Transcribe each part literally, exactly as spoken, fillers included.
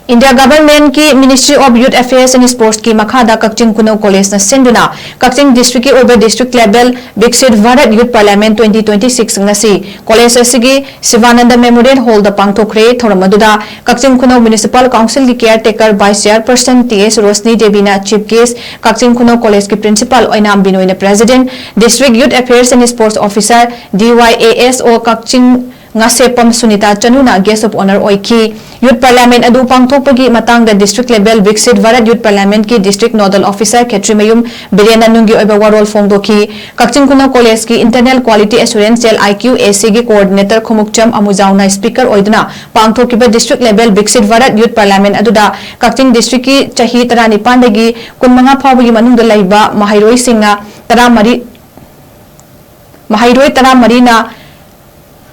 India Government ꯀꯤ Ministry of Youth Affairs and Sports ꯀꯤ ꯃꯈꯥꯗ ꯀꯛꯆꯤꯡ ꯈꯨꯅꯧ College ꯅ ꯁꯤꯟꯗꯨꯅ ꯀꯛꯆꯤꯡ District ꯀꯤ ꯑꯣꯏꯕ District Level Viksit Bharat Youth Parliament twenty twenty-six ꯉꯁꯤ college ꯑꯁꯤꯒꯤ Sivananda Memorial Hall ꯗ ꯄꯥꯡꯊꯣꯛꯈ꯭ꯔꯦ꯫ ꯊꯧꯔꯝ ꯑꯗꯨꯗ ꯀꯛꯆꯤꯡ ꯈꯨꯅꯧ Municipal Council ꯒꯤ Caretaker Vice Chairperson T S Rosni Devi ꯅ Chief Guest, ꯀꯛꯆꯤꯡ ꯈꯨꯅꯧ College ꯀꯤ Principal ꯑꯣꯏꯅꯥꯝ ꯕꯤꯅꯣꯏ ꯅ President, District Youth Affairs and Sports Officer D Y A S O Kakching Ngasheppam Sunita ꯆꯅꯨꯅ Guest of Honour ꯑꯣꯏꯈꯤ꯫ Youth Parliament ꯑꯗꯨ ꯄꯥꯡꯊꯣꯛꯄꯒꯤ ꯃꯇꯥꯡꯗ District Level Viksit Bharat Youth Parliament ꯀꯤ District Nodal Officer ꯈꯦꯇ꯭ꯔꯤꯃꯌꯨꯝ ꯕꯤꯔꯦꯟꯅ ꯅꯨꯡꯒꯤ ꯑꯣꯏꯕ ꯋꯥꯔꯣꯜ ꯐꯣꯡꯗꯣꯛꯈꯤ꯫ ꯀꯛꯆꯤꯡ ꯈꯨꯅꯧ College ꯀꯤ Internal Quality Assurance Cell, I Q A C ꯒꯤ Coordinator ꯈꯣꯡꯎꯞꯆꯝ ꯑꯃꯨꯖꯥꯎꯅ Speaker ꯑꯣꯏꯗꯨꯅ ꯄꯥꯡꯊꯣꯛꯈꯤꯕ District Level Viksit Bharat Youth Parliament ꯑꯗꯨꯗ ꯀꯛꯆꯤꯡ District ꯀꯤ ꯆꯍꯤ ꯇꯔꯥꯅꯤꯄꯥꯟꯗꯒꯤ ꯀꯨꯟꯃꯉꯥ ꯐꯥꯎꯕꯒꯤ ꯃꯅꯨꯡꯗ ꯂꯩꯕ ꯃꯍꯩꯔꯣꯏꯁꯤꯡꯅ ꯇꯔꯥꯃꯔꯤ, ꯃꯍꯩꯔꯣꯏ ꯇꯔꯥꯃꯔꯤꯅ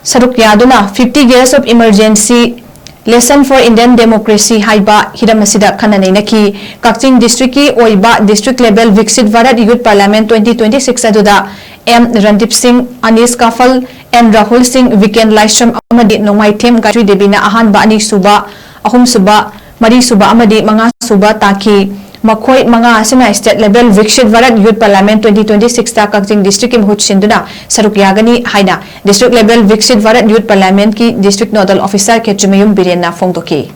ꯁꯔꯨꯛ ꯌꯥꯗꯨꯅ Fifty Years of Emergency, Lesson for Indian Democracy ꯍꯥꯏꯕ ꯍꯤꯔꯝ ꯑꯁꯤꯗ ꯈꯟꯅ ꯅꯩꯅꯈꯤ꯫ ꯀꯛꯆꯤꯡ District ꯀꯤ ꯑꯣꯏꯕ District Level Viksit Bharat Youth Parliament twenty twenty-six ꯑꯗꯨꯗ M Randip Singh, Anish Kafal, N Rahul Singh, Viken Laishram ꯑꯃꯗꯤ ꯅꯣꯡꯃꯥꯏꯊꯦꯝ ꯒꯥꯌꯇ꯭ꯔꯤ ꯗꯦꯕꯤꯅ ꯑꯍꯥꯟꯕ, ꯑꯅꯤꯁꯨꯕ, ꯑꯍꯨꯝꯁꯨꯕ, ꯃꯔꯤꯁꯨꯕ ꯑꯃꯗꯤ ꯃꯉꯥꯁꯨꯕ ꯇꯥꯈꯤ꯫ ꯃꯈꯣꯏ ꯃꯉꯥ ꯑꯁꯤꯅ State Level Viksit Bharat Youth Parliament twenty twenty-six ꯇ ꯀꯛꯆꯤꯡ District ꯀꯤ ꯃꯍꯨꯠ ꯁꯤꯟꯗꯨꯅ ꯁꯔꯨꯛ ꯌꯥꯒꯅꯤ ꯍꯥꯏꯅ District Level Viksit Bharat Youth Parliament ꯀꯤ District Nodal Officer ꯈꯦꯇ꯭ꯔꯤꯃꯌꯨꯝ ꯕꯤꯔꯦꯟꯅ ꯐꯣꯡꯗꯣꯛꯈꯤ꯫